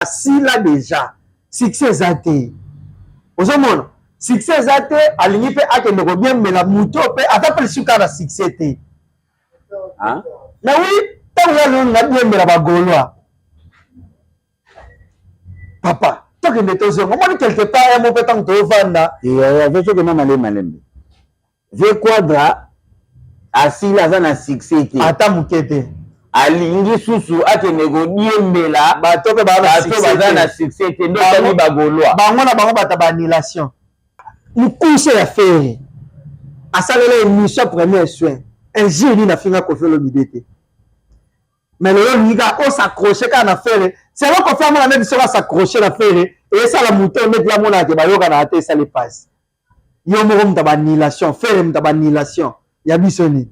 Asila dejà succès eza te ozomona succès eza te alingi mpe akende kobiembela moto mpe ata mpe lisusu kaka na succès te mais oui ntango ye alingi abiembela bagaulois papa tokende tozonga omoni quelque part ya mo mpe ntango toovanda tokende malembe malembe Vieux Quadra asili aza na succès te. Ata muke te. Alingi susu akende kodiembela bato mpe baza na succès te nde otali ba Gaulois. Bango na bango bato ba annulation. Mukuse ya Ferre asalela emission premier soin injure nini afinga Koffi Olomide te. Mais lelo olingi kaka o s'accrocher kaka na Ferre selon Koffi amona neti soki a s'accrocher na Ferre esala moto neti amonaka ke bayokanaka te esali pasi. Yo moko moto ya ba annulation, Ferre moto ya ba annulation ya biso nini?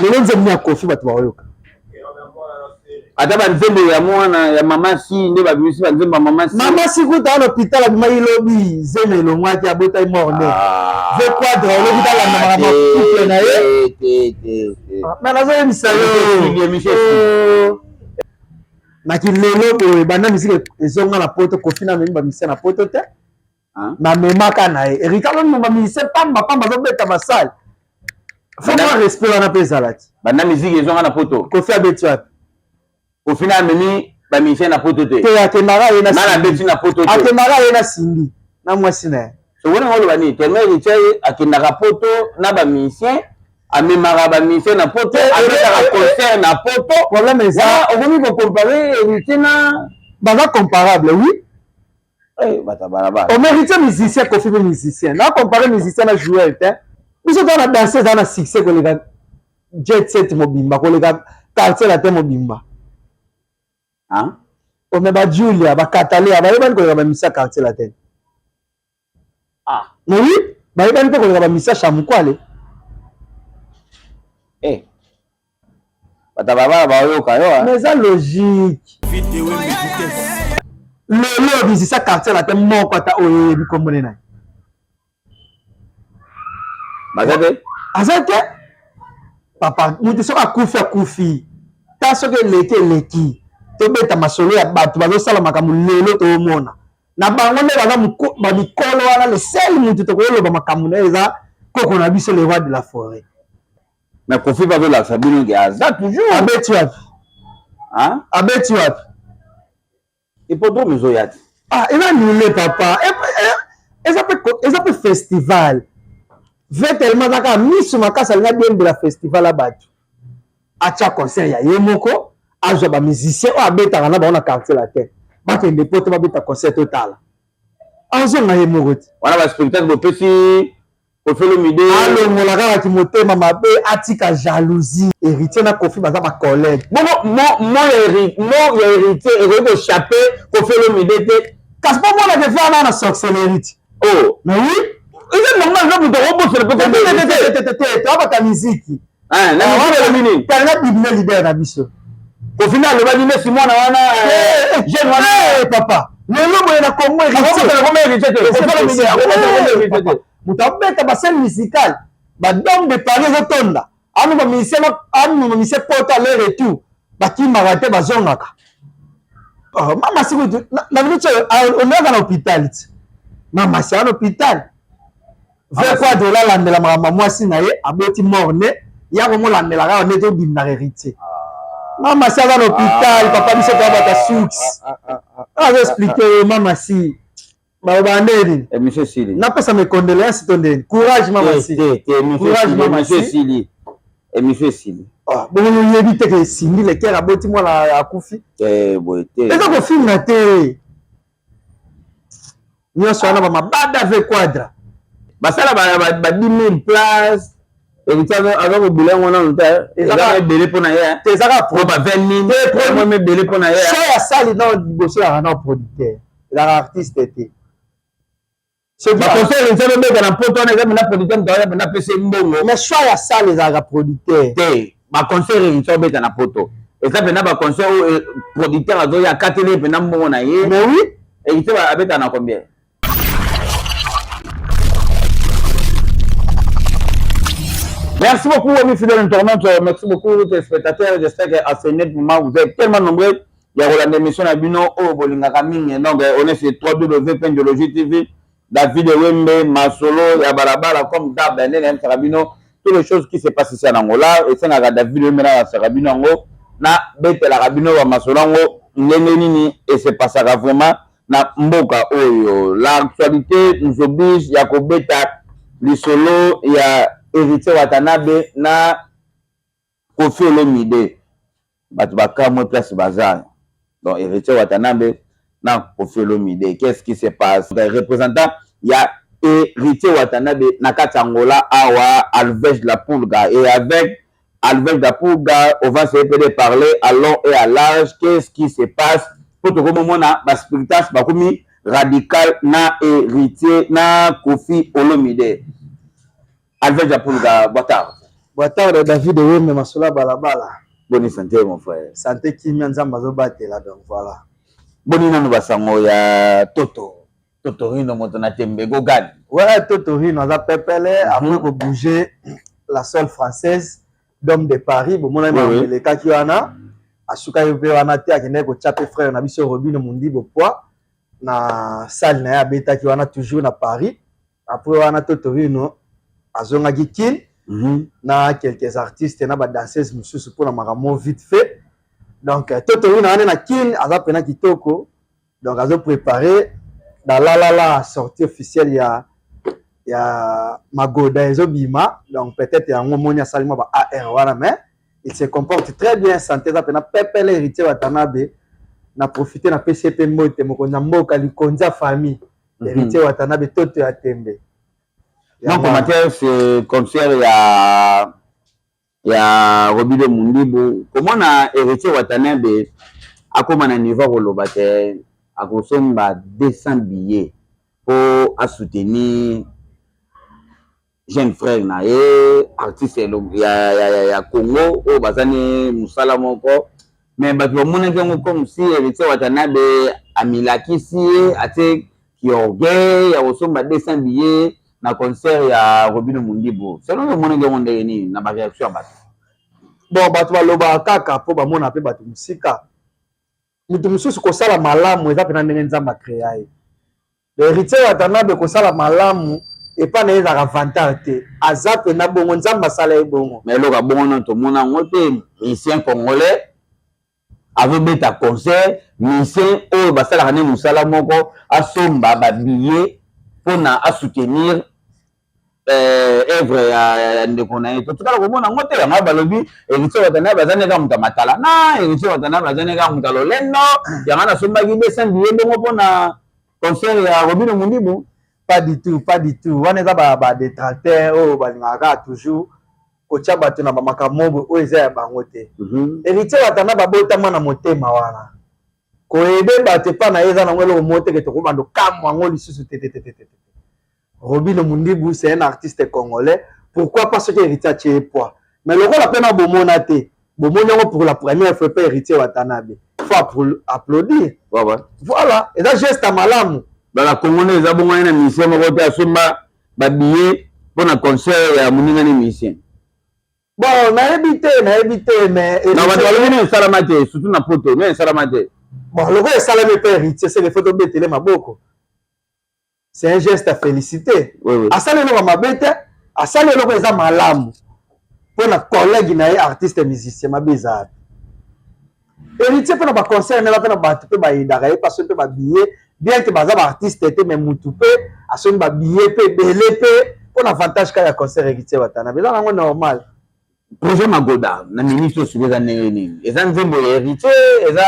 Lelo nzembo ya Koffi bato bakoyoka. Ata ba nzembo ya mwana ya mama si nde babimisi ba nzembo ya mama si. Mama si kuta na hôpital abimaki lobi zemi elongwaki abotaki mort ne. Ah, Ve quadra olobi talanda makambo ya couple na ye. Te te te. Ah, mais nazoyebisa yo. Na kilelo boye banda misiki ezonga na poto Koffi na amemi ba musiciens na poto te. Namemaka na ye Erika aloni ba musicien pamba pamba azobeta basale faut mwa respect wana mpe ezala ti banda musique ezonga na poto Koffi abeti wapi Koffi na amemi ba musicien na poto te te akendaka ye na abeti na poto te akendaka ye na Cindy na mwasi na ye sokoni ngo oloba nini tellement Héritier akendaka poto na ba musicien amemaka ba musicien na poto abetaka concert na poto problème eza okomi ko comparer Héritier na baza comparable oui Eh, bato ya balabala. O mérite musicien Koffi pe musicien. Na comparer musicien na joueur te. Biso toza na danse eza na succès koleka jet set mobimba koleka quartier latin mobimba. Hein? Ome ba Julia, ba Catalea, bayebani koleka ba musicien quartier latin. Ah. Mais oui, bayebani mpe koleka ba musicien Chamukwale. Eh. Bato babala bayoka yo. Mais eza logique. Lelo musicien quartier latin moko ata oyo oyebi kombo ne naye. Baza te? Aza te. Papa, mutu soki akufi akufi. Ta soki eleki eleki. Tobeta masolo ya bato bazosala makambo lelo toomona. Na bango nde baza ba mikolo wana le seul mutu tokoloba makambo na ye eza koko na biso le roi de la forêt. Mais Koffi pe azolakisa bino ke aza toujours. Abeti wapi? Hein? Abeti wapi? Hippodrome ezoya te. Ah, eza annulé papa. Eza pe eza pe festival. Ve tellement aza kaka misu makasi alingi adiembela festival ya bato. Atia concert ya ye moko, azwa ba musiciens oyo abetaka na bango na quartier latin. Bakende poto babeta concert totala. Azonga ye moko te. Wana ba spectacle bopesi Koffi Olomide. Alongola kaka kimotema mabe, atika jalousie. Heritier na Koffi baza ba collègues. Bongo mo mo ya Heri mo ya Heritier ekoki ko chapper Koffi Olomide te. Kasi po mona ke vana na sorcellerie ti. Oh. Mais oui. Eza normal na moto akobosana pe kombo Te te te te te te toabata miziki. Ah, na miziki elobi nini? Tala biblia leader na biso. Koffi nde alobaki nde si mwana wana jeune wana papa. Lelo boye na Congo Heritier. Akobosana kombo Heritier te. Koffi Olomide akobosana kombo Heritier te. Moto abeta ba scène musicale, ba dome de Paris ezotonda. Anu ba musicien anu ba musicien poto aller retour bakimaka te bazongaka. Oh, mama si kutu na minute oyo onaka na hôpital ti. Mama si na hôpital. Vrai quoi de la landela makambo ya mwasi na ye aboti mort ne ya komolandela kaka nde tobimaka héritier. Mama si aza na hôpital papa biso toabata source. Azo expliquer yo mama si. Baloba nde nini? Émission esili. Napesa mes condoléances to nde nini? Courage mama si. Te te Courage mama si. Esili. Émission esili. Ah, bongo oyebi te ke Cindy Le Cœur aboti mwana akufi? Te boye te. Eza kofinga te. Nyonso wana ba mabada ve quadra. Basala ba ba, ba 10 000 places. Héritier aza kobula yango nanu te. Eza ebele mpo na ye. Te eza kaka ba 20 000. Te ebele mpo na ye. Choix ya sali na liboso ya na producteur. Ezalaka artiste te. Soki ba concert eza bobeta na poto wana eza mpena producteur moto aya mpena apesa ye mbongo. Mais choix ya salle ezalaka producteur. Te ba concert héritier obeta na poto eza mpena ba concert oyo producteur azoya akateli ye mpena mbongo na ye. Mais oui. Héritier abeta na combien? Merci beaucoup, amis fidèles internautes. Merci beaucoup, téléspectateurs. J'espère qu'à ce net moment, vous êtes tellement nombreux. Ya kolanda émission na bino oyo bolingaka mingi. Donc on est sur 3W TV, David Wembe, masolo ya balabala. Comme d'hab, ndenge nayebisaka bino, toutes les choses qui se passent ici en Angola esengaka David Wembe nayebisaka bino yango, nabetelaka bino bamasolo yango ndenge nini esepasaka vraiment na mboka oyo. L'actualité nous oblige ya kobeta lisolo ya Héritier Watanabe na Koffi Olomide. Bato bakamwe place baza. Donc Héritier Watanabe na Koffi Olomide, qu'est-ce qui se passe? Représentant ya Héritier Watanabe na kati ya Angola awa, Alves de la Pulga, et avec Alves de la Pulga, on va essayer de parler à long et à large qu'est-ce qui se passe, po tokomomona baspiritas bakomi radical na Héritier na Koffi Olomide. Alves de la Pulga, boa tarde. Boa tarde, David Wembe, masolo ya balabala. Boni santé, mon frère? Santé kimia, Nzambe azobatela, donc voilà. Boni nanu basango ya Toto Totorino, moto na tembe gogani? Ouais, Totorino aza pepele. Après kobouger la sol française, Dôme de Paris, bomonaki makambo elekaki wana. Asukaki mpe wana te, akendaki kotia mpe frère na biso Robino Mundibo poi na salle na ye abetaki wana, toujours na Paris. Après wana, Totorino azongaki Kin na quelques artistes na badanseuse mosusu mpona makambo vite fait. Donc Totorino wana na Kin aza mpena kitoko. Donc azoprépare na lalala sortie officielle ya Magoda ezobima. Donc peut-être yango omoni asali mwa ba ar wana, mais il se comporte très bien, santé eza mpena pepele. Héritier Watanabe, na profite napesi ye mpe mbote, mokonzi ya mboka, likonzi ya famille. Héritier Watanabe, toto ya tembe. Non, commentaire, c'est concert ya Robino Mundibu. Komona Héritier Watanabe akóma na niveau koloba te akosomba 200 billets mpo asoutenir jeune frère na ye, artiste ya Congo oyo baza ni mosala moko. Mais bato bamonaki yango comme si Héritier Watanabe amilakisi ye, atie kiorgueil ya kosomba 200 billets na concert ya Robino Mundibu. Selon omonaki yango ndenge nini na baréaction ya bato? Bon, bato balobaka kaka mpo bamona mpe bato mosika. Moto mosusu kosala malamu eza mpena ndenge Nzambe acréa ye. Héritier Watanabe, kosala malamu epai na ye ezalaka vantard te, aza mpena bongo, Nzambe asala ye bongo. Mais eloko bongo nano tomona yango te. Musicien congolais azobeta concert, musicien oyo basalaka nde mosala moko, asomba babillet mpona asoutenir œuvre ya ndeko na ye, totikala komona yango te. Yango balobi Héritier Watanabe aza nde kaka moto ya matala, na Héritier Watanabe aza nde kaka moto ya lolendo, yango nasombaki 200 billet bongo mpona concert ya Robino Mundibu. Pas du tout, pas du tout. Wana eza badétracteur oyo balingaka kaka toujours kotia bato na bamakambo boye oyo eza ya bango te. Héritier Watanabe abotama na motema wana koyebe bato epa na ye, eza nango eloko moko teke tokobanda okamwa yango lisusu te te te te te. Robino Mundibu, c'est un artiste congolais. Pourquoi pas soki Héritier atie ye poids? Mais lokola mpe na bomona te, bomoni yango pour la première fois mpe Héritier Watanabe, faut applaudir. Ouais. Voilà, eza geste ya malamu. Bala Kongo nde eza bongo, ye na musicien moko te asomba babillet mpona concert ya moninga ni musicien. Bon, nayebi te, nayebi te, mais Na bato balobi nini, esalama te, surtout na Poto nini, esalama te. Bon, lokola esalami mpe Héritier, c'est faut tobetele maboko, c'est un geste à féliciter. Oui. Asali eloko mabe te, asali eloko eza malamu mpona collègue na ye artiste musicien. Mabe eza wapi? Héritier mpe na baconcert nela mpe na bato mpe bayedaka ye parce mpe babillet, bien que baza baartiste te, mais mutu mpe asombi babillet mpe ebele mpe mpona avantage kaka ya concert Héritier Watanabe, eza nango normal. Projet Magoda na minute oyo sikoyo eza ndenge nini? Eza nzembo ya Héritier, eza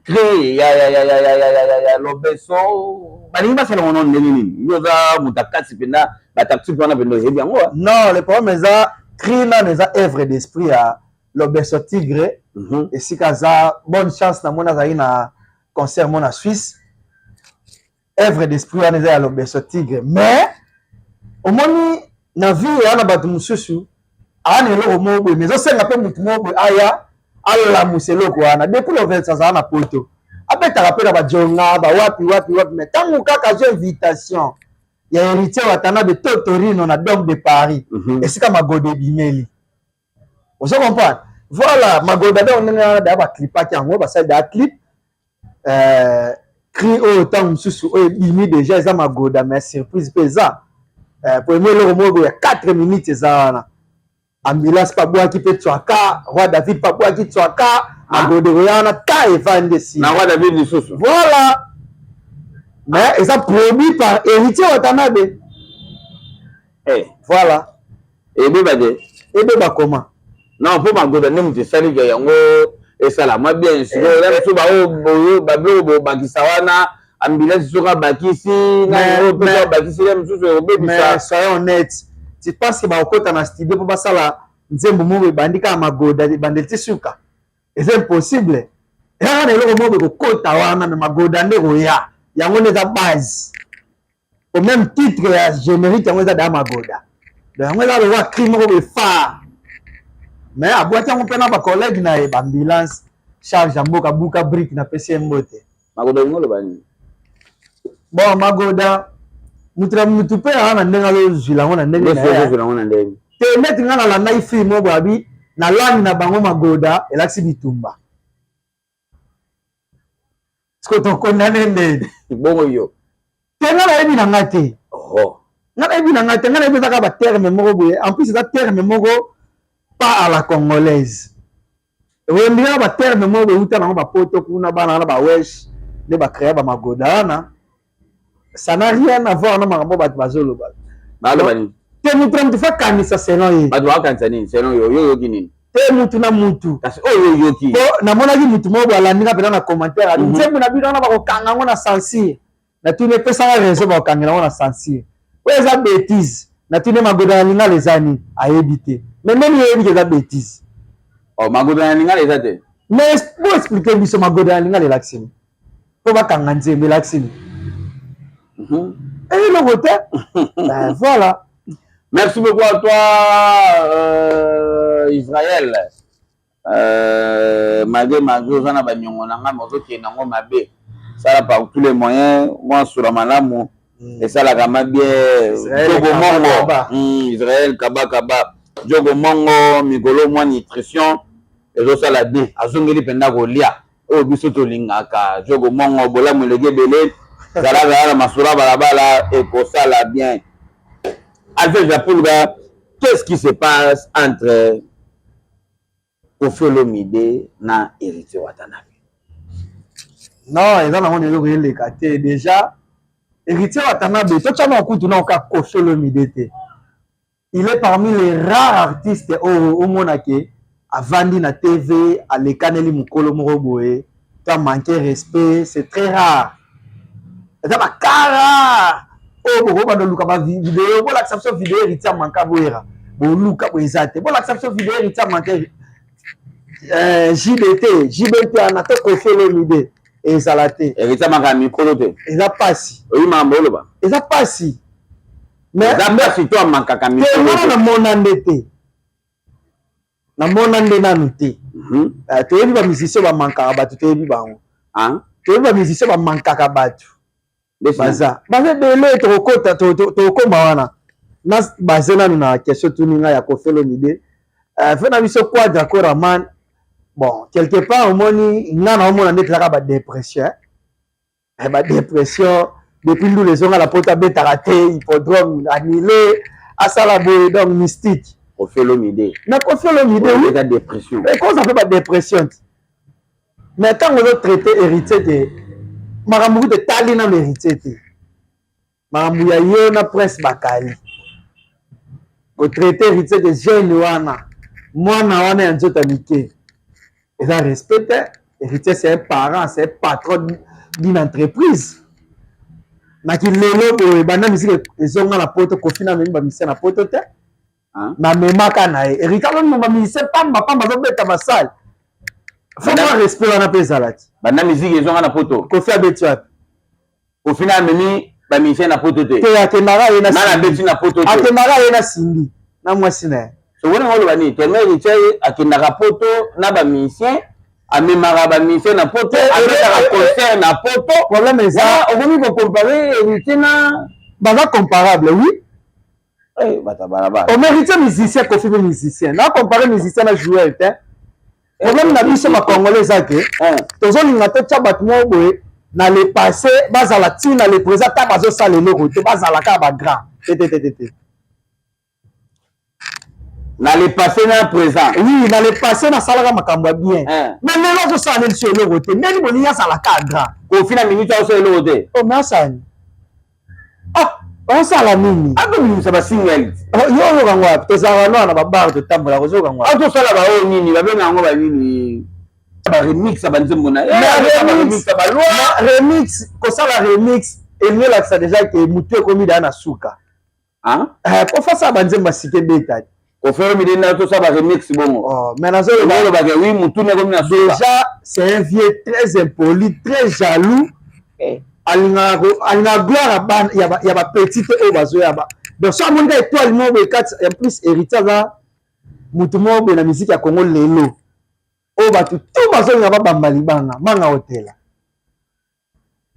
cré ya Lobeso, balingi basala ngo nano ndenge nini? Yo oza moto akasi mpenza batactique wana mpenza, oyebi yango? Non, le problème eza cri nano eza œuvre d'esprit ya Lobeso Tigre. Esika aza, bonne chance, namoni azalaki na concert mo na Suisse. Œuvre d'esprit wana eza ya Lobeso Tigre, mais omoni na vie eya na bato mosusu aa na eloko moko boye, mais ezosenga mpe motu moko boye aya alamusa eloko wana. Depuis Lobeso azala na Poto, abetaka mpe na bajonga bawapi wapi wapi, mais ntango kaka azwi invitation ya Héritier Watanabe to Torino na Dôme de Paris, esika Magodo ebimeli, ozo comprendre? Voilà, magoda. Donc ndenge wana daya baclipaki yango, basali daya clip, cri oyo ntango mosusu oyo ebimi déjà eza magoda, mais surprise mpe eza po emo eloko moko boye ya 4 minutes eza wana. Ambulance mpe abwaki mpe tswaka, Roi David mpe abwaki tswaka, magoda ekoya wana ta evandi esi. Na Roi David lisusu. Voilà, mais eza produit par Héritier Watanabe. Voilà. Ebeba te? Ebeba koma? Non, mpo magoda nde moto esalika yango, esala mwa bien. Sikoyo na biso baoyo babiloko bobakisa wana, ambulance soki abakisi na mpe abakisi ye mosusu, ekobebisa. Mais soyons honnête, tu penses que bakokota na studio mpo basala nzembo moko ebandi kaka magoda, ebandeli ti suka? Eza impossible. Eyaka na eloko moko ekokota wana, mais magoda nde koya yango nde eza base. Au même titre ya générique, yango eza daya magoda. Donc yango eza lokwa cri moko boye phare, mais abwaki yango mpe na bacollègue na ye, baambulance charge ya mboka buka brique, napesi ye mbote. Magoda olingi oloba nini? Bon, magoda, mutu na mutu mpe aa na ndenge azozwila yango na ndenge na ye. Ozwila yango na ndenge. Te, neti nga nalandaki film moko boye, abi na langue na bango magoda elakisi bitumba. Siko tokondane ndeni? Bongo yo? Te, nga nayebi na nga te. Oh. Nga nayebi na nga te, nga nayebi eza kaka baterme moko boye. En plus eza terme moko pas à la congolaise. Oyembi kaka baterme moko boye euta nango bapoto kuna, bana wana bawesh nde bacréa bamagoda wana. Ça n'a rien à voir na makambo bato bazoloba. Baloba nini? Te, mutu na mutu fa kanisa selon ye. Bato bakanisa nini selon yo? Yo oyoki nini? Te, mutu na mutu. Kasi oyo oyoki? Po namonaki mutu moko boye alandi nga mpena na commentaire, abi nzembo na bino wana bakokanga yango na censure. Natuni, epesanga raison, bakokangela yango na censure? Oyo eza bétise. Natuni, magoda na lingala eza nini? Ayebi te. Mais ndeni oyebi ke eza bétise? Oh, magoda na lingala eza te. Mais bo explique biso, magoda na lingala elakisi nini? Mpo bakanga nzembo elakisi nini? Eloko te. Ben, voilà. Merci beaucoup à toi, Israël. Malgré malgré oza na baniongo na ngai, ozokende yango mabe, sala par tous les moyens mwa sura malamu esalaka ma bien. Jogo Mongo, Israël kaba kaba, Jogo Mongo, mikolo mwa nutrition ezosala bien, azongeli mpenza kolia oyo biso tolingaka. Jogo Mongo, bolamu eleki ebele, zala zala na masolo ya balabala, ekosala bien. Alfred Japulga, qu'est-ce qui se passe entre Koffi Olomide na Héritier Watanabe? Non, eza nango na eloko eleka te. Déjà Héritier Watanabe, totyama kutu na oka Koffi Olomide te, il est parmi les rares artistes oyo omonake avandi na TV, alekaneli mokolo moko boye to amanque respect. C'est très rare, eza baka rare oyo bokobanda oluka bavideo, bolakisa biso video Héritier amanka boyera, boluka boye eza te. Bolakisa biso video Héritier amanke JBT, JBT ana to Koffi Olomide, ezala te. Héritier amanka mikolo te. Eza pasi. Oyi mambo oloba. Eza pasi. Eza pasi to amankaka mikolo te? Wana namona nde te, namona nde nanu te. Toyebi bamusicien bamankaka bato, toyebi bango, toyebi bamusicien bamankaka bato, baza baza ebele. Tokokota, tokokoma wana na base nanu na question tuni ngai ya Koffi Olomide fe na biso Quadra Koraman. Bon, quelque part omoni nga na omona nde ezaka badépression, badépression depuis ndula ezonga na poto, abetaka te, hippodrome annulé, asala boye, donc mystique. Koffi Olomide? Na Koffi Olomide. Eza dépression? Ekoza mpe badépression te, mais ntango ozotraite Héritier te, makambo kutu etali nano Héritier te, makambo ya yo na Prince Bakali, kotraite Héritier te, jeune wana, mwana wana ya nzoto ya mike, eza respect te. Héritier, c'est un parent, c'est un patron d'une entreprise. Na kilelo boye, banda misiki ezonga na poto, Koffi na amemi bamusicien na poto te, namemaka na ye. Héritier azomema bamusicien pamba pamba, azobeta basale. Faut mwa respect wana mpe ezala ti. Banda misiki ezonga na poto? Koffi abeti wapi? Koffi na amemi bamusicien na poto te? Te, akendaka ye. Na abeti na poto te? Akendaka ye na Cindy na mwasi na ye. Sokoni ngo oloba nini? Tellement Héritier akendaka poto na bamusicien, amemaka bamusicien na poto, abetaka concert na poto. Problème eza okomi kocompare Héritier na Baza comparable, oui. Bata balabala. Omérite musicien, Koffi mpe musicien. Na compare musicien na joueur te. Problème na biso bacongolais eza ke tozolinga totya bato moko boye na le passé, bazala ntina le présent, ata bazosala eloko te, bazala kaka bagrand te te te te te. Na le passé na présent. Oui, na le passé nasalaka makambo ya bien, mais lelo azosala nde biso eloko te. Ndeni bolingi azala kaka grand? Kofi na minute azosala eloko te. Oh, mais asani, ah, osala nini? Azobimisa basingle. Yo oyoka ngo wapi? Tozalaka noa na babar, totambola, kozoyoka ngo wapi? Azosala baoyo nini, babenga yango banini, baremix ya banzembo na ye. Remix ya baloi, remix, kosala remix elingi elakisa déjà ke motu ekomi daa na suka. Po fasala banzembo asika ebeta. Koffi Olomide nde azosala baremix bongo. Mais nazolobake oui, motu nde ekomi na suka. Déjà c'est un vieux très impoli, très jaloux. Alingaka gloire ya bapetit te oyo bazoya. Donc so amoni ka étoile moko boye kati en plus, Héritier aza motu moko boye na musique ya Congo lelo oyo bato tu bazolinga babamba libanga manga otela.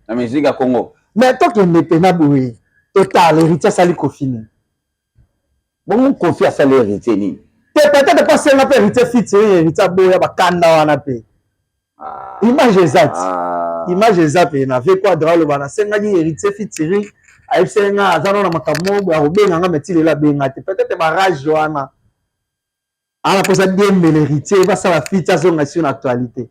Na musique ya Congo. Mais tokende mpena boye, totala Héritier asali Kofi nini? Bongo Kofi asali Héritier nini? Te, peut-être mpo asenga mpe Héritier featuring, Héritier aboya, bakanda wana mpe image eza ti image eza mpe na ve Quadra aloba: nasengaki Héritier featuring, ayebisaki nga aza nano na makambo moko boye, akobenga nga, mais ti lelo abenga te. Peut-être barage wana ana mposa diembele Héritier basala feat, azonga sur na actualité.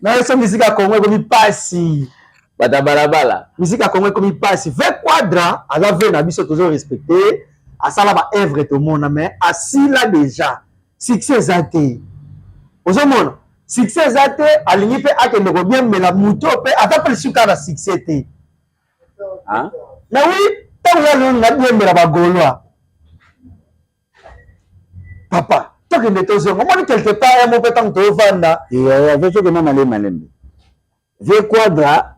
Na so musique ya Congo ekomi pasi. Bata balabala. Musique ya Congo ekomi pasi. Ve Quadra aza ve na biso, tozo respecte, asala ba œuvre tomona, mais asila déjà, succès eza te. Ozomona succès eza te, alingi mpe akende kobiembela moto mpe ata mpe lisusu kaka na succès te. Mais oui, ntango ye alingi abiembela bagaulois, papa, tokende tozonga, omoni quelque part ya mo mpe ntango tozovanda. Tokenda malembe malembe. Ve Quadra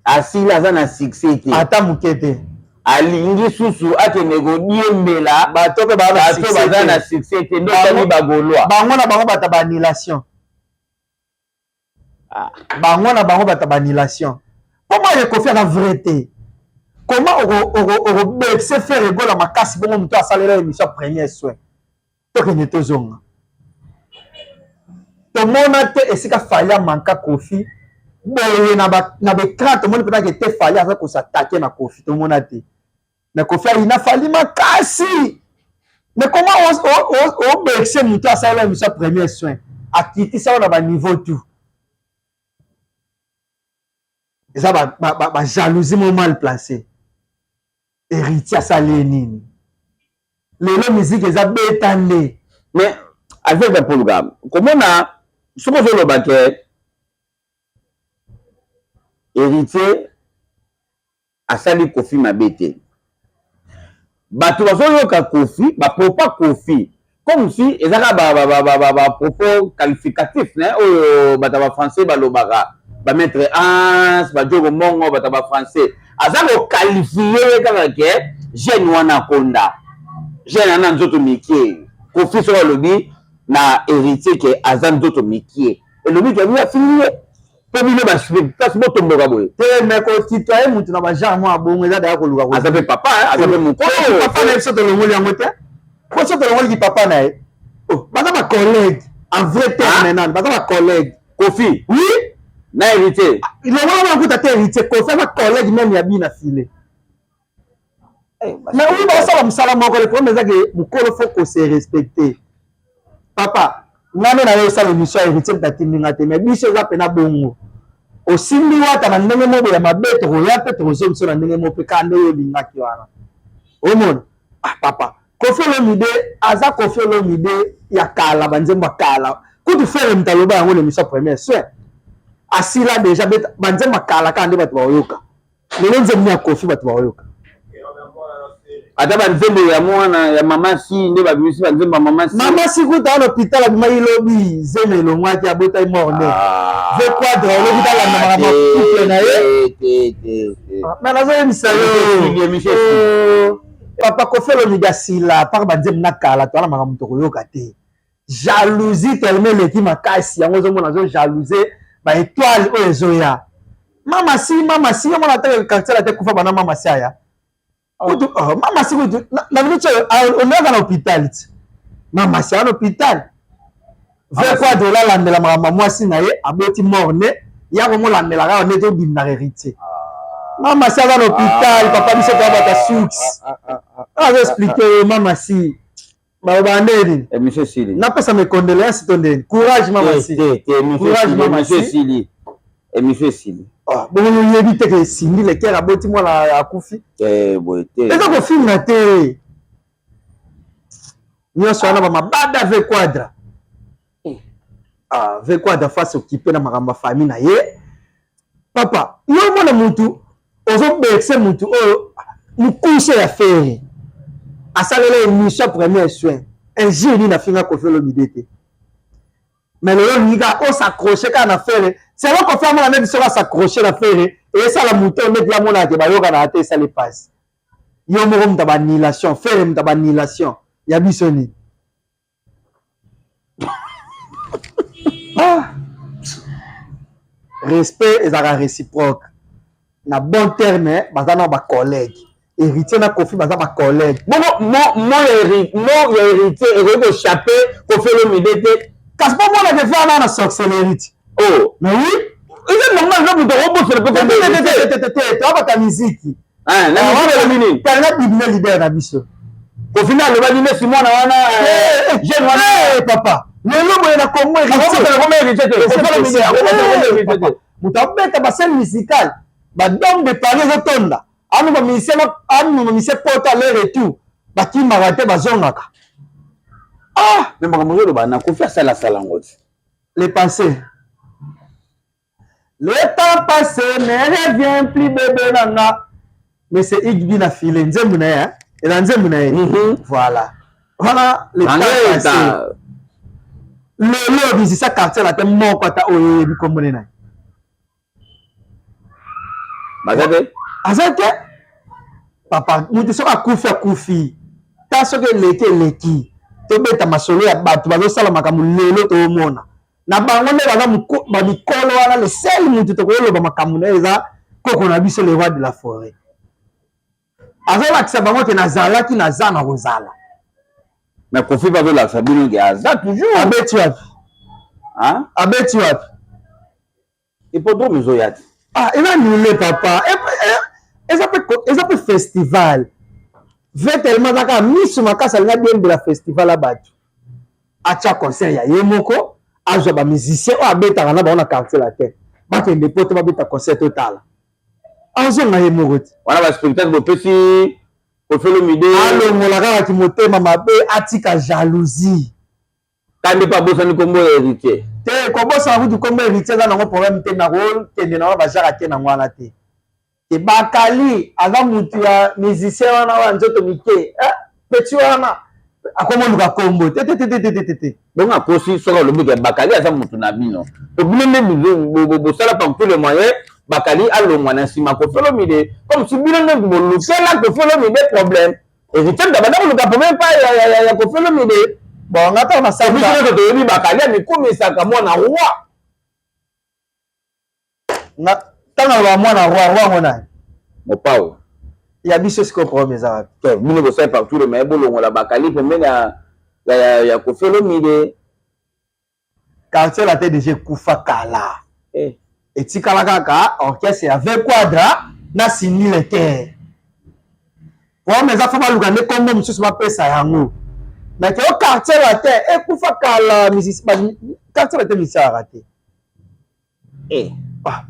asili, aza na succès te. Ata moke te. Alingi susu akende kodiembela bato mpe baza na succès te, nde otali bagaulois. Bango na bango bato baannulation, bango na bango bato baannulation. Mpo moye Kofi aza vrai te. Comment okobekise Ferre Gola makasi bongo, moto asalela émission premier soin? Tokende tozonga, tomona te esika Fally amanka Kofi boye na baécran. Tomoni mpena ke te Fally aza kos'attaquer na Kofi, tomona te. Mais Kofi ayina Fally makasi. Mais comment obekise moto asalela émission premier soin, akitisa oyo na baniveau tout? Eza bajalousie mo mal placé. Héritier asali ye nini? Lelo musique eza beta nde. Mais avec bapoluka komona, soki ozoloba ke Héritier asali Kofi mabe te, bato bazoyoka Kofi, bapropos Kofi comme si eza kaka bapropos qualificatif ne oyo bato ya bafrançais balobaka, bamaître Hans, bajogo mbongo, bato ya bafrançais. Aza koqualifier ye kaka ke jeune wana akonda, jeune wana nzoto mike. Kofi soki alobi na Héritier ke aza nzoto mike, elobi ke abi afingi ye, mpo bino basi botomboka boye. Te, mais kotitoye mutu na bagenre mwa bongo eza daya koluka. Aza mpe papa, aza mpe mokolo. Papa na ye, biso tolongoli yango te, po so tolongoliki papa na ye, baza bacollègue en vrai terme nani, baza bacollègue. Kofi? Oui. Na Héritier? Longola bakuta te Héritier, Kofi aza collègue même ya bina file. Mais oui, basala mosala moko. Le problème eza ke mokolo faut kose respecter. Papa, nga nde na yo osala émission ya Héritier, moto atindi nga te, mais biso eza mpena bongo. Osimbi wata na ndenge moko ya mabe, tokoya mpe tokozwa biso na ndenge moko mpe kaka nde oyo olingaki wana. Omona, ah papa, Kofi Olomide aza Kofi Olomide ya kala, banzembo ya kala kutu Ferre moto aloba yango na émission première soin, asila déjà. Banzembo ya kala kaka nde bato baoyoka lelo. Nzembo ya Kofi bato baoyoka. Ata banzembo ya mwana ya mama si nde babimisi banzembo ya mama si. Mama si kuta wana hôpital, abimaki lobi, zeme elongwaki, abotaki mort-né. Ve Quadra olobi talanda makambo ya couple na ye, mais nazoyebisa yo papa, Kofi Olomide asila par banzembo na kala, towana makambo tokoyoka te. Jalousie tellement eleki makasi, yango ozomona azojalousie baétoile oyo ezoya. Mama si, mama si, yo mona ata quartier la te kufa bana mama si aya kutu. Oh, mama si kutu na minute oyo ondaka na hôpital ti mama si aya na hôpital. Ve Quadra olalandela makambo ya mwasi na ye, aboti mort ne, ya komolandela kaka nde tobimnaka héritier. Mama si aza na hôpital, papa biso toya bata suks. Azo expliquer yo mama si. Baloba nde nini? Émission esili. Napesa mes condoléances to ndeni. Courage mama si. Te, te, Courage mama émission si. esili. Émission esili. Ah, bongo yo oyebi te ke Cindy Le Cœur aboti mwana akufi. Te, boye te. Eza kofinga te. Nyonso wana ba mabada ve quadra. Ah, ve quadra face occupé na makambo ya famille na ye. Papa, yo mona mutu ozo bercer mutu oyo mukuse ya Ferre. Asalela émission premier soin. Injure nini afinga Koffi Olomide te. Mais lelo olingi kaka o s'accrocher kaka na Ferre. Selon Koffi amona neti soki a s'accrocher na Ferre, esala mutu oyo neti amonaka ke bayokanaka te, esali pasi. Yo moko moto ya ba annulation, Ferre moto ya ba annulation ya biso nini? Ah! Respect ezalaka réciproque. Na bon terme, baza na ba collègues. Héritier na Koffi baza ba collègues. Bongo mo ya héritier ekoki kochape Koffi Olomide te. Kasi po mona ke vana na sorcellerie ti. Oh, mais oui, eza normal, eza moto akobosana pe te te te, toyabaka miziki. Ah, na miziki elobi nini? Tala biblia leader na biso. Koffi nde alobaki nde mwana wana jeune wana. Papa, lelo boye na Congo héritier te. Koffi Olomide akobosana héritier te. Moto abeta ba scène musicale, ba dome de Paris ezotonda. Anu ba musicien, anu ba musicien poto aller retour, bakimaka te bazongaka. Ah, mais makambo ozoloba na Koffi asala sala yango te. Le passé. Le temps passé ne revient plus bébé nanga. Mais c'est Igbi na filet nzembo na ye, hein? Eza nzembo na ye. Voilà. Voilà le temps passé. Lelo musicien quartier la te moko ata oyo oyebi kombo na ye. Baza te? Aza te. Papa, mutu soki akufi akufi. Ta soki eleki eleki. Tobeta masolo ya bato bazosala makambo lelo toomona. Na bango nde baza ba mikolo wana, le seul mutu tokoloba makambo na ye eza koko na biso le roi de la forêt. Azolakisa bango ke nazalaki, naza, na kozala. Mais Koffi mpe azolakisa bino ke aza toujours. Abeti wapi? Hein? Abeti wapi? Hippodrome ezoya te. Ah, eza annulé papa. Eza pe festival. Ve tellement aza kaka misu makasi alingi abiembela festival ya bato. Atia concert ya ye moko, azwa ba musiciens oyo abetaka na bango na quartier latin. Bakende poto babeta concert totala. Azonga ye moko te. Wana ba spectacle bopesi Koffi Olomide. Alongola kaka kimotema mabe, atika jalousie. Kandi mpe abosani kombo ya héritier. Te, kobosana kutu kombo ya héritier eza nango problème te, nakokende nango ba genre ake nango wana te. Te Bakali aza mutu ya musicien wana wa nzoto mike, petit wana akomoluka kombo te te te te te te te. Bongo akosi soki alobi ke Bakali aza mutu na bino. Po bino nde bosala par tous les moyens Bakali alongwa na nsima Koffi Olomide, comme si bino nde bolukela Koffi Olomide problème. Héritier moto abanda koluka problème pa ya Koffi Olomide. Bon, nga ntango nasala biso nyonso toyebi Bakali amikumisaka mwana roi. Nga ntango naloba mwana roi, roi ngo nani? Mopao. Ya biso sikoyo problème eza wapi? Te, bino bosali par tous les moyens bolongola Bakali pembeni ya Koffi Olomide. Quartier latin déjà ekufa kala. Etikala kaka orchestre ya V Quadra na Cindy Le Cœur. Problème eza faut baluka nde kombo mosusu bapesa yango. Mais ke o quartier latin ekufa kala, quartier latin misalaka te. Ah.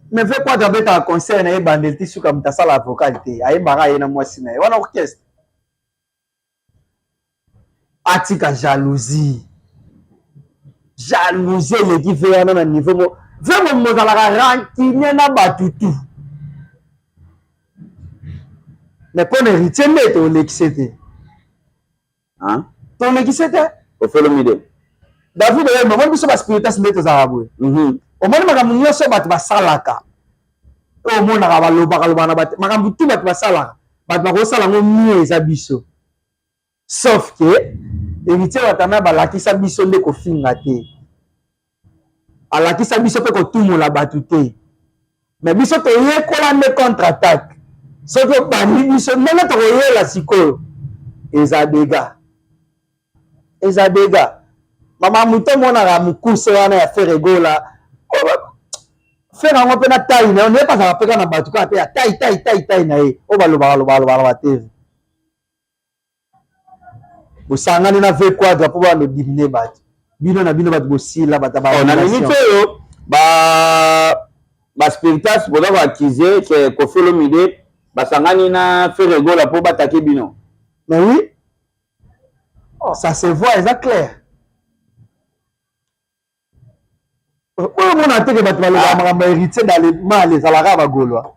Mais V Quadra abetaka concert na ye bandeli ti suka, moto asala vocal te, ayembaka ye na mwasi na ye wana orchestre. Atika jalousie. Jalousie eleki ve wana na niveau mo. Ve mo mozalaka rancunier na bato tout. Mais mpo na héritier nde tolekise te. Hein? Tolekise te. Koffi Olomide. David Oyemba, omoni biso ba spiritas nde tozalaka boye. Omoni makambo nyonso bato basalaka. Oyo omonaka balobaka lobaka na bato, makambo tout bato basalaka. Bato bakosala yango mieux eza biso. Sauf que héritier Watanabe balakisa biso nde kofinga te. Alakisa biso pe kotumola bato te. Mais biso toyekola nde contre-attaque. Soki obandi biso ndenge tokoyela sikoyo eza dégâts. Eza dégâts. Mama moto omonaka mokuse wana ya Ferre Gola, Ferre yango mpe na tai na yo naye bazalaka mpe kaka na bato kaka mpe ya tai tai tai tai na ye oyo balobaka lobaka lobaka na batv. Bosangani na V Quadra mpo bana odimine bato bino na bino bato bosila bato ya oh, na minute oyo ba ba spiritas boza ko accuser que Koffi Olomide basangani na Ferre Gola mpo batake bino. Mais oui, oh, ça se voit, eza clair. Oyo omona te ke bato balobaka ah. makambo ya héritier dans le mal ezalaka bagolois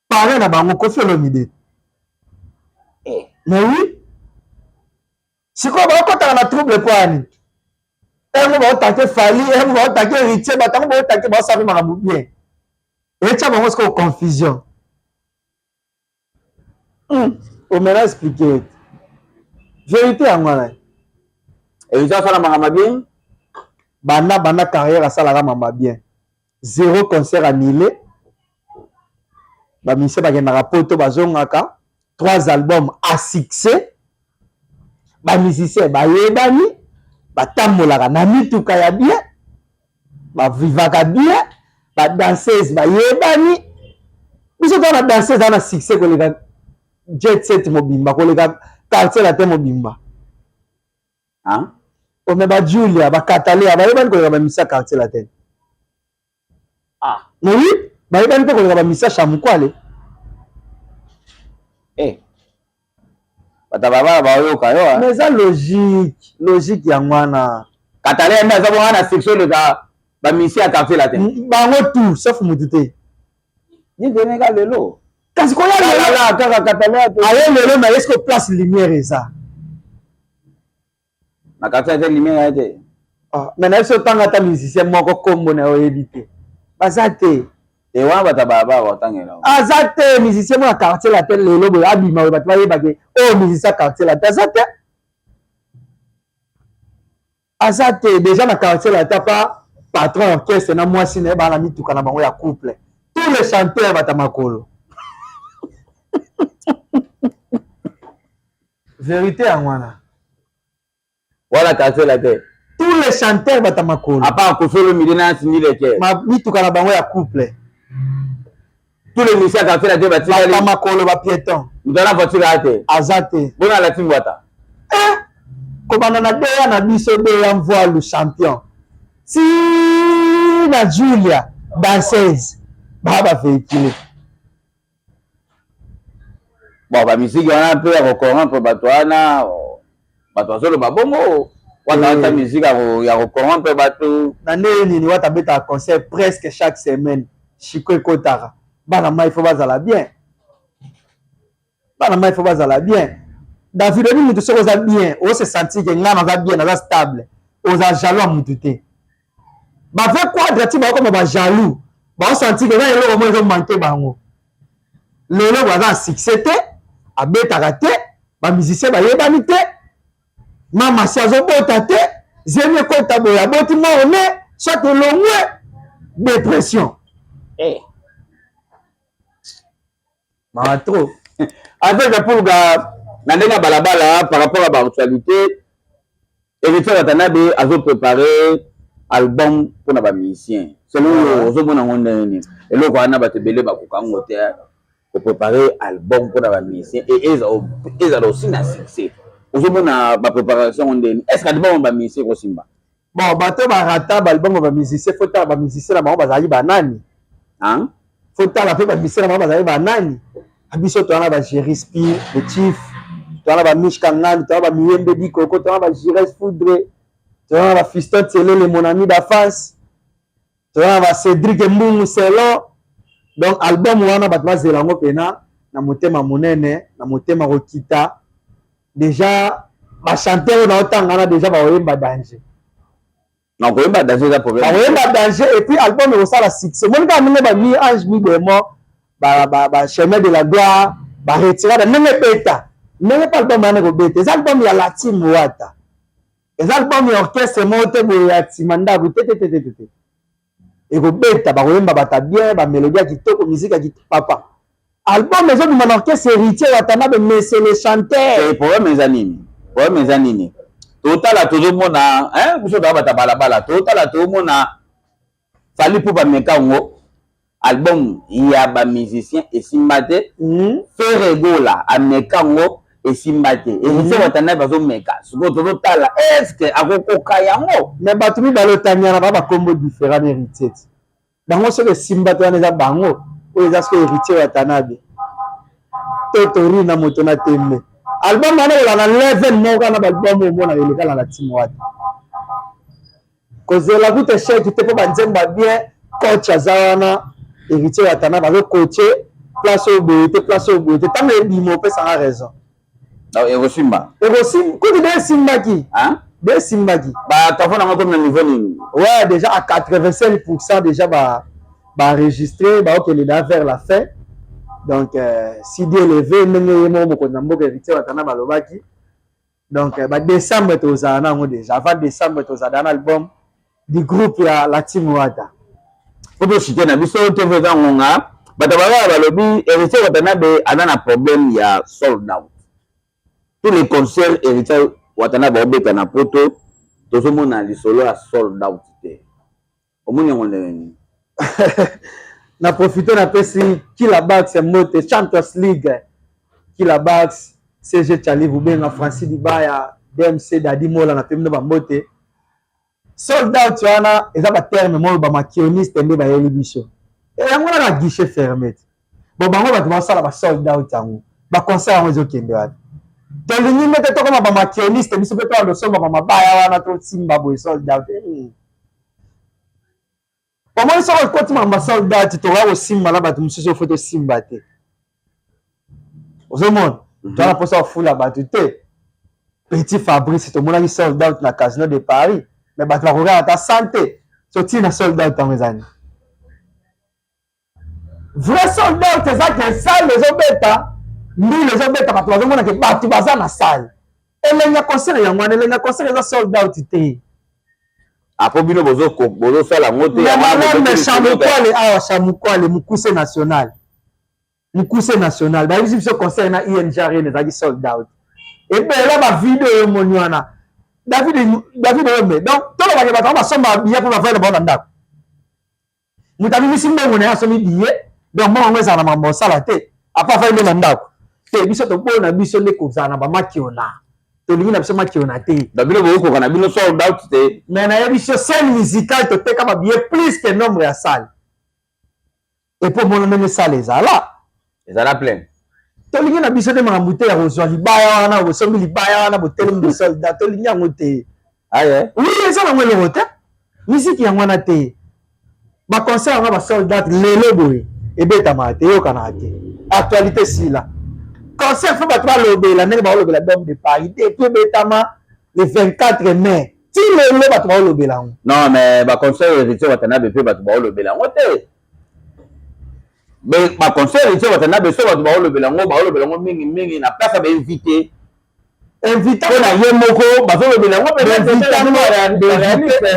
parrain na bango Koffi Olomide. Eh. Mais oui, sikoyo bakotaka na trouble mpo ya nini? Yango baotake Fally, yango baotake héritier, bato yango baotake baosala mpe makambo bien, etya bango sikoyo confusion. Omela explike ete vérité yango wana. Héritier asala makambo bien. Banda banda carrière asalaka makambo bien, zéro concert annulé, bamusicien bakendaka poto bazongaka, trois albums à succès, bamusicien bayebani, batambolaka na mituka ya bien, bavivaka bien, badanseuse bayebani. Biso toza na danseuse aza na succès koleka jet set mobimba, koleka quartier latin mobimba. Hein? Ome ba Julia, ba Catalea bayebani koleka bamisa quartier latin. Ah. Mais oui, bayebani mpe koleka bamisa Chamukwale. Eh. Bato babala bayoka yo. Mais eza logique, logique yango wana. Catalea nde aza bonga na succès oleka bamisi ya quartier latin. Bango tout sauf mutu te. Niteneka lelo. Kasi koya lelo kaka Catalea te. Aye lelo na est-ce que place lumière eza? Na quartier te lumière ya te. Ah, mais na biso tanga ata musicien moko kombo na oyebi te. Baza te. E wana bato ba batangela. Aza te musicien moko ya quartier latin lelo boye abima boye bato bayeba ke oyo musicien quartier latin aza te. Aza te déjà na quartier latin pa patron orchestre na mwasi na ye bana mituka na bango ya couple. Tous les chanteurs bata makolo. Vérité yango wana. Wala quartier latin. Tous les chanteurs bata makolo. À part Koffi Olomide na Cindy Leke. Ma mituka na bango ya couple. Tous les musiciens quartier latin batikali. Bata makolo ba piéton. Mutu ana voiture aya te. Aza te. Bona alati mbwata. Eh! Kobanda na deya na biso deya mvoalu champion. Ti na Julia danseuse. Ba ba véhiculer. Bon, ba musique wana mpe ya kocorrompre bato wana, bato bazoloba bongo wana ata musique ya kocorrompre bato. Na ndenge nini wata abetaka concert presque chaque semaine, Chico ekotaka bana mai fo bazala bien, bana mai fo bazala bien. David oyebi mutu soki oza bien ose sentir ke ngai naza bien, naza stable, oza jaloux ya mutu te. Ba vrai quadra ti bakoma ba jaloux, baosentir ke eza eloko moko ezomanke bango. Lelo baza na succès te, abetaka te, ba musicien bayebani te, mama si azobota te, zemi ekota boye aboti mort ne, soit elongwe dépression. Eh. Mawa trop. Avec Pulga na ndenge ya balabala par rapport à baactualité, Héritier Watanabe azo préparer album mpona ba musicien. Selon yo ozomona yango ndenge nini? Eloko wana bato ebele bakoka yango te, kopréparer album mpona ba musicien et ezala aussi na succès. Ozomona ba préparation yango ndenge nini? Est ce que album ya ba musicien ekosimba? Bon, bato barata ba album ya ba musicien, faut tala ba musicien na bango bazalaki banani. Hein? Faut tala mpe ba musicien na bango bazalaki banani. Biso toza na ba Jerry Spear, le chief, toza na ba Mishka Ngani, toza na ba Miyembe Dikoko, toza na ba Jires Foudre, toza na ba Fiston Tselele, mon ami d'enfance, toza na ba Cédric Mbungu Selo. Donc album wana bato bazela yango pena na motema monene, na motema kokita. Déjà ba chanteur oyo naotanga wana déjà bakoyemba danger. Na koyemba danger eza problème. Bakoyemba danger et puis album ekosala succès. Moni kaka ndenge ba mi ange mi démon ba ba ba chemin de la gloire ba retirada ndenge ebeta. Ndenge pe album wana ekobeta. Eza album ya Latin Wata. Eza album ya orchestre moko te boye ya nsima ndako te te te te te. Ekobeta, bakoyemba bata bien, ba mélodie ya kitoko, musique ya kitoko papa. Album ezobima na orchestre Héritier Watanabe, mais c'est le chanteur. Problème eza nini? Problème eza nini? Totala, tozomona, hein, biso toza bato ya balabala, totala, tozomona Fally mpo bameka yango, album ya bamusicien esimba te. Ferre Gola ameka yango, esimba te. Héritier Watanabe azomeka sikoyo, tozotala est-ce akokoka yango. Mais bato mibale otangana ba bakombo différent na Héritier ti bango. Soki esimba te, wana eza bango. Oyo eza soki Héritier Watanabe to tori na moto na tembe, album wana kolanda level moko wana, baalbum oyo omonaka elekala na team wana, kozela kuta échec te, mpo banzembo ya bien. Coach aza wana, Héritier Watanabe azocoacher place oyo boye te, place oyo boye te. Ntango ebima, opesanga raison. Ekosimba. Ekosimba kutu, de esimbaki, de esimbaki. Batravaux nango komi na niveau nini? Ouais, déjà à 85 %, déjà ba baenregistré, baokende da vers la fin. Donc si Dieu le veut, ndenge ye moko mokonzi na mboka Héritier Watanabe balobaki, donc badécembre tozala nango déjà, avant décembre tozala na album du groupe ya la team Wata. Po toshite na biso te, eza ngonga. Bato balala, balobi Héritier Watanabe aza na problème ya sold out. Tous les concerts Héritier Watanabe aobeta na Poto, tozomona lisolo ya sold out te. Omoni yango ndenge nini? Na profite, napesi Kila Bax ya mbote, Champions League, Kila Bax, CG Chali Bubenga, Francis Dibaya, DMC Dadi Mola, napemi no bambote. Sold out wana eza baterme moko bamakioniste nde bayeli biso yango wana, guichet fermé te. Bon, bango bato basala ba sold out yango, baconcert yango ezokende wapi? Tolingi nde te tokoma bamakioniste, biso mpe toya losomba bamabaya wana, tosimba boye sold out. Omoni, soki ekoti makambo ya sold out, tokoya kosimba na bato mosusu, ofo tosimba te. Ozomona, toza na mposa kofula bato te. Petit Fabrice, tomonaki sold out na Casino de Paris, mais bato bakokaka ata sante. So ntina sold out yango ezali vrai sold out, eza ke salle ezobeta, mbila ezobeta, bato bazomona ke bato baza na salle. Elengi ya concert yango wana, elengi ya concert eza sold out te. Apo bino bozosala yango te. Malame Chamukwale awa, Chamukwale mokuse national, mokuse national, bayebisi biso concert na ING Arena ezalaki sold out. Ebele bavideo oyo omoni wana, David, David Oyombe. Donc tolobake bato yango basomba billet mpo bavanda bango na ndako. Moto abimisi mbongo na ye, asombi billet, donc mbongo yango ezala na makambo osala te, apa afandi nde na ndako te. Biso tobona biso nde kozala na bamakiona, tolingi na biso makiona te. Ba bino bokokoka na bino sold out te. Mais nayebi biso scène musicale, toteka babillet plus que nombre ya salle, epo omona ndenge salle ezala. Ezala plein. Tolingi na biso te makambo te ya kozwa libaya wana, bosombi libaya wana, botelemi bosoldat, tolingi yango te. Aye. Oui, eza nango eloko te, misiki yango wana te. Baconcert yango basoldat lelo boye ebetamaka te, eyokanaka te, actualité esila. Concert faut bato balobela ndenge baolobela Dome de Paris depuis ebetama le 24 mai ti lelo, bato baolobela yango. Non, mais baconcert Héritier Watanabe mpe bato baolobela yango te. Baconcert Héritier Watanabe, so bato baolobela yango, baolobela yango mingimingi na place ya bainvité. Invité. Mpo na ye moko, bazolobela yango.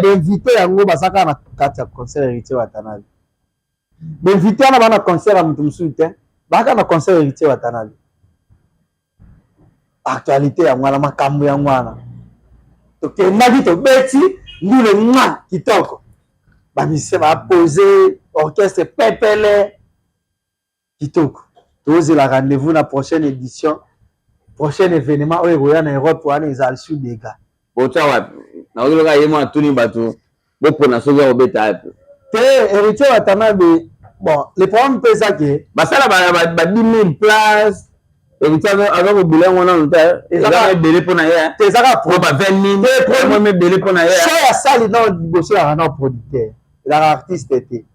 Bainvité yango baza kaka na kati ya concert Héritier Watanabe. Bainvité wana baa na concert ya moto mosusu te, baa kaka na concert Héritier Watanabe. Actualité yango wana, makambo yango wana. Tokendaki, tobeti ndule mwa kitoko, bamusicien bapose, orchestre pepele kitoko. Tozela rendez-vous na prochaine édition, prochain événement oyo ekoya na Europe wana, ezala su dega. Botya wapi? Nakoki ye mwana tuni bato bopona soki akobeta wapi. Te, Héritier Watanabe, bon, le problème mpe eza ke basala ba 10 000 place, Héritier aza kobula yango nano te, eza ebele mpo na ye. Te, eza kaka ba 20 000 ebele mpo na ye. Choix ya sali nao liboso ezalaka nao producteur, ezalaka artiste te.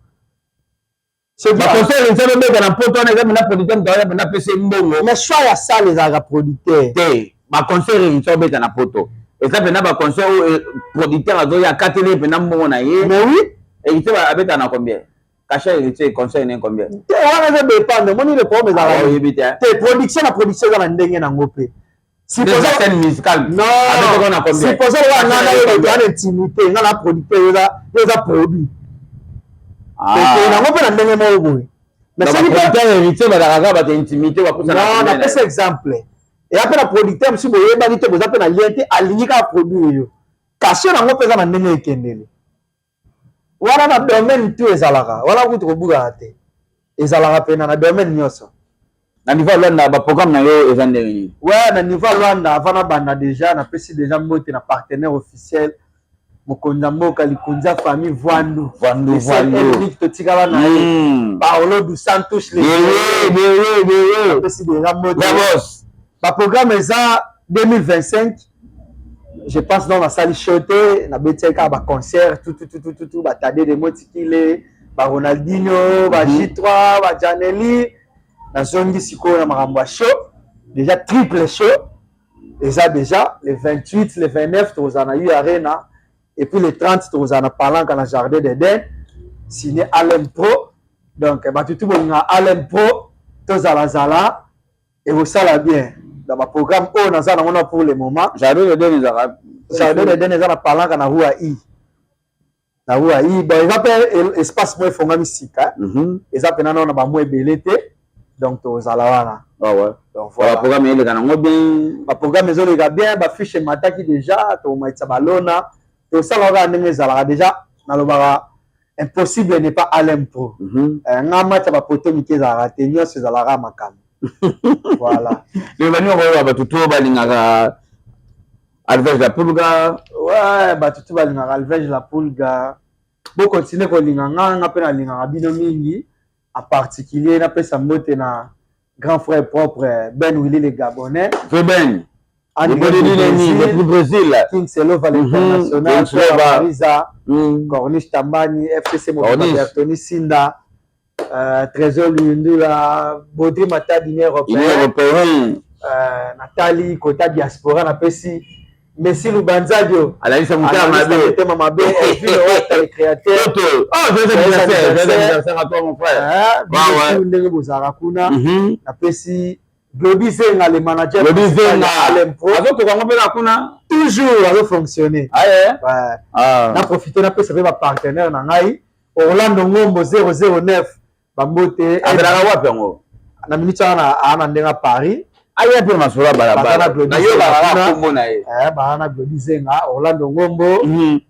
Baconcert Héritier alobeta na Poto wana, eza mpena producteur moto aza mpena apesi mbongo. Mais choix ya sale ezalaka producteur. Te, baconcert Héritier obeta na Poto eza mpena baconcert oyo producteur azoya, akateli ye mpena mbongo na ye. Mais oui. Héritier abeta na combien? Cachet Héritier, concert ne combien? Te, wana eza dépendre. Omoni, le problème ezalaka oyebi te. Te, production na production eza na ndenge nango mpe. Scène musicale. Non, supposons oyo nga na yo wana intimité, nga na producteur, yo eza produit, okende nango mpe na ndenge moko boye. Mais soki producteur Héritier bazalaka kaka bato intimité. Napesa exemple. Eya mpe na producteur mosusu boyebani te, boza mpe na lien te, alingi kaka produire yo. Cachet nango mpe eza na ndenge ekendeli wana. Na domaine tout ezalaka wana, kutu kobukaka te, ezalaka pena na domaine nyonso. Na niveau ya Lwanda, baprogramme na yo eza ndenge nini? Ouais, na niveau ya Lwanda, avant nabanda déjà, napesi déjà mbote na partenaire officiel, mokonzi ya mboka, likonzi ya famille Vwandu. Vwandu, Vwandu. Totikala na ye. Paolo dos Santos. Napesi déjà mbote. Baprogramme eza 2025, je pense. Donc nasali show te, nabetiaki kaka baconcert tututututu, batade de motikile, baRonaldinho, ba J3, baJaneli. Nazongi sikoyo na makambo ya show. Déjà triple show eza déjà le 28, le 29 tokozala na U Arena, et puis le 30 tokozala na Palanka, na Jardin d'Eden, signé Alem Pro. Donc bato tu bolinga Alem Pro, tozalazala, ekosala bien. Dans baprogramme oyo naza nango na pour le moment. Jardin d'Eden ezalaka? Jardin d'Eden eza na Palanka, na rue I, na rue I. Bon, eza mpe espace moko efongami sika. Eza mpena nano na bamwa ebele te, donc tozala wana. Ah ouais. Donc voilà. Baprogramme eleka nango bien? Baprogramme ezoleka bien, bafiche emataki déjà, tokomatisa balona, tosala kaka ndenge ezalaka déjà. Nalobaka, impossible n'est pas Alem Pro. Nga match ya bapoto mike ezalaka te, nyonso ezalaka makambo. Voilà. Lelo bani okoyoka bato to balingaka Alvege la Pulga? Ouais, bato tu balingaka Alvege la Pulga, bokontinue kolinga nga, nga mpe nalingaka bino mingi. En particulier, napesa mbote na grand frère propre Ben Willy le Gabonais. Vrai Ben depuis Brésil. King Selova l'international, Marisa, Corniche Tambani, FCC Mobimba, Tony Sinda, Trésor Luyundula, Baudry Matadi, Union européenne. Natali kota diaspora, napesi Messi Lubanzadio. Alalisa motema mabe. Motema mabe, Elvino Wata le créateur. Oh, joyeux anniversaire, joyeux anniversaire à toi, mon frère. Ouais, ndenge bozalaka kuna. Napesi Glody Zenga le manager. Glody Zenga. Alem Pro. Azokoka ngo mpe na kuna. Toujours azofonctionner. Aye. Ouais. Ah. Na profite napesa mpe bapartenaire na ngai, Orlando Ngombo 009, bambote. Azalaka wapi yango? Na minute wana aa na ndenge ya Paris. Aya mpe masolo ya balabala, nayokaka kaka kombo na ye. Baa na Glody Zenga, Orlando Ngombo,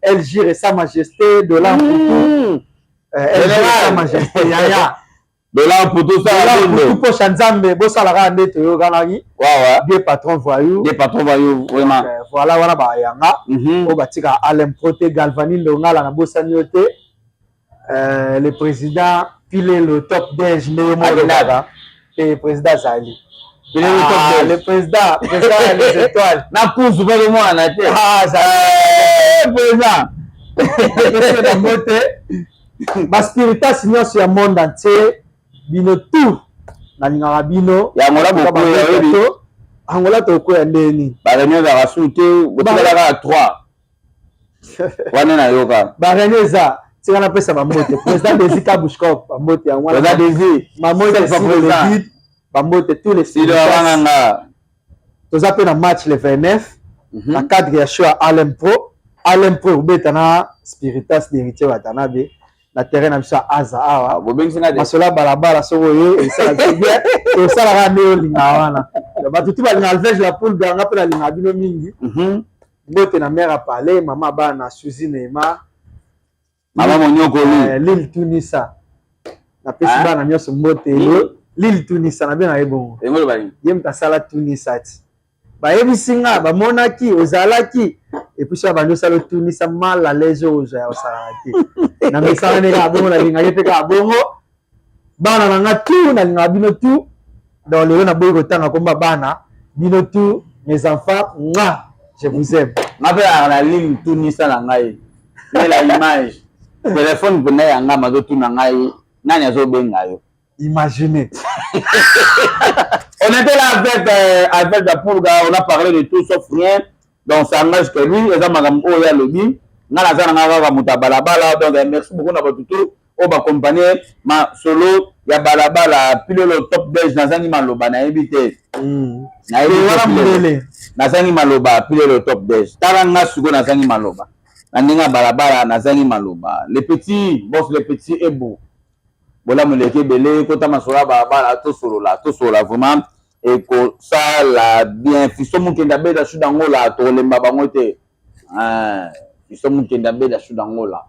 LG et Sa Majesté Dollar Putu, LG et Sa Majesté yaya. Dollar Putu. Sala Putu, pocha Nzambe, bosala kaka nde toyokanaki. Wawa. Bien patron voyou. Bien patron voyou, vraiment. Voilà, wana bayanga oyo batikaka Alem Pro te. Galvani Ndongala, nabosani yo te. Le président Pilelo Top Dej, ndenge moko olobaka te, président azali. Pilelo Top Dej. Le président, président ya les étoiles. Na kuzu mpe mwana te. Ah, président. Bango te, baspiritas nyonso ya monde entier, bino tout nalingaka bino. Ya Angola bokoya, oyebi. Angola tokoya ndeni. Baréunion ezalaka su te, botikala kaka 3 wana nayoka. Baréunion eza, tika napesa bambote. Président Desi Kabushkop, bambote yango wana. Président Desi. Mamote, bambote tous les. Silo abanganga. Toza mpe na match le 29 na cadre ya show ya Alem Pro. Alem Pro ekobeta na Spiritas d'Héritier Watanabe na terrain na biso ya Aza awa. Masolo ya balabala, soki oye esala biso bien, tosalaka nde olinga wana. Bato tu balinga Alvege la Poule ganga, mpe nalinga bino mingi. Mbote na mare ya palais, mama bana, Suzy Neymar. Mama Monyokoli. Lile Tunisa, napesi bana nyonso mbote. Lile Tunisa, nabenga ye bongo. Ye moto asala Tunisa ti bayebisi nga, bamonaki ozalaki, et puis soki bandi osala otunisa mal à l'aise, oyo ozwa ya osalaka te na misala nde kaka bongo. Nalingaki mpe kaka bongo. Bana na nga tu, nalingaka bino tu. Donc lelo naboyi kotanga komba bana, bino tu, mes enfants, nga je vous aime. Nga mpe na ligne Tunisa na ngai mela image telefone mpena ya nga, mazotuna ngai nani azobenga yo. Imaginez. On était là avec la Pulga, on a parlé de tout sauf rien. Donc ça engage que lui, eza makambo oyo alobi. Nga naza na nga kaka moto ya balabala. Donc merci beaucoup na bato tout oyo baaccompagne masolo ya balabala. Pilolo Top Belge, nazangi maloba, nayebi te. Nayebi. Nazangi maloba, Pilolo Top Belge. Tala nga sikoyo nazangi maloba. Na ndenge ya balabala nazangi maloba. Le petit boss, le petit Ebo. Bolamu eleki ebele, kota masolo ya balabala, tosolola, tosolola vraiment. Ekosala bien. Fiso Mokende abeta su dangola, tokolemba bango te. Fiso Mokende abeta su dangola,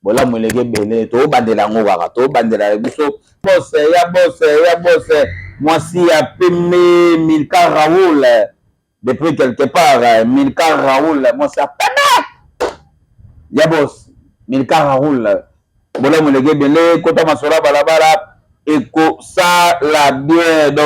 bolamu eleki ebele, tobandela yango kaka, tobandela biso bose ya bose ya bose. Mwasi ya pembe, Milka Raoul, depuis quelque part. Milka Raoul, mwasi ya pembe ya bos, Milka Raoul, bolamu eleki ebele. Kota masolo ya balabala, ekosala bien. Donc